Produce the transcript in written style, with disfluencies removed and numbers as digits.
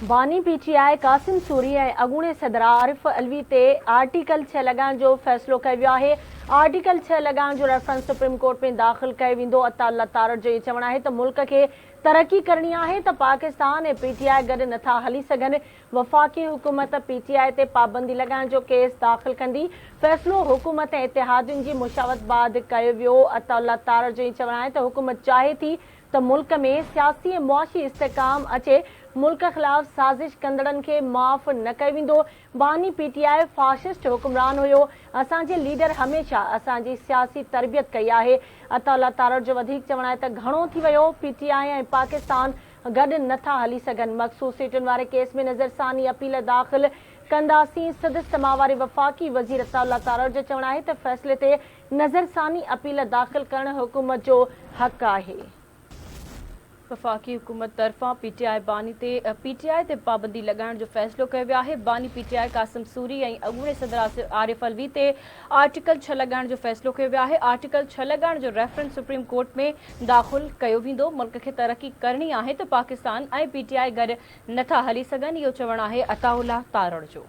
باني پي ٽي آء قاسم سوري ۽ اڳوڻي صدر عارف علوي تي آرٽيڪل ڇهه لڳائڻ جو فيصلو ڪيو ويو آهي، آرٽيڪل ڇهه لڳائڻ جو ريفرنس سپريم ڪورٽ ۾ داخل ڪيو ويندو، عطاء الله تارڙ جو اهو چوڻ آهي ته ملڪ کي ترقي ڪرڻي آهي ته پاڪستان ۽ پي ٽي آء گڏ نٿا هلي سگهن، وفاقي حڪومت پي ٽي آء تي پابندي لڳائڻ جو ڪيس داخل ڪندي، فيصلو حڪومت ۽ اتحادين جي مشاورت بعد ڪيو ويو، عطاء الله تارڙ جو اهو چوڻ آهي ته حڪومت چاهي ٿي ته ملڪ ۾ سياسي ۽ معاشي استحڪام اچي، ملڪ خلاف سازش ڪندڙن کي معاف نه ڪيو ويندو، باني پي ٽي آء فاشسٽ حڪمران هيو، اسان جي ليڊر هميشه اسان جي سياسي تربيت ڪئي آهي. عطاء الله تارڙ جو وڌيڪ چوڻ آهي ته گهڻو ٿي ويو، پي ٽي آء ۽ پاڪستان گڏ نه ٿا هلي سگهن، مخصوص سيٽن واري ڪيس ۾ نظرثاني اپيل داخل ڪنداسين، سڌ سماء واري وفاقي وزير عطاء الله تارڙ جو چوڻ آهي ته فيصلي تي نظرثاني اپيل داخل ڪرڻ حڪومت جو حق آهي. وفاقي حڪومت طرفان پي ٽي آء باني تي پي ٽي آء تي پابندي لڳائڻ جو فيصلو ڪيو ويو آهي، باني پي ٽي آء قاسم سوري ۽ اڳوڻي صدر عارف علوي تي آرٽيڪل ڇهه لڳائڻ جو فيصلو ڪيو ويو آهي، آرٽيڪل ڇهه لڳائڻ جو ريفرنس سپريم ڪورٽ ۾ داخل ڪيو ويندو، ملڪ کي ترقي ڪرڻي آهي ته پاڪستان ۽ پي ٽي آء گڏ نٿا هلي سگهن، اهو چوڻ آهي عطاء الله تارڙ جو.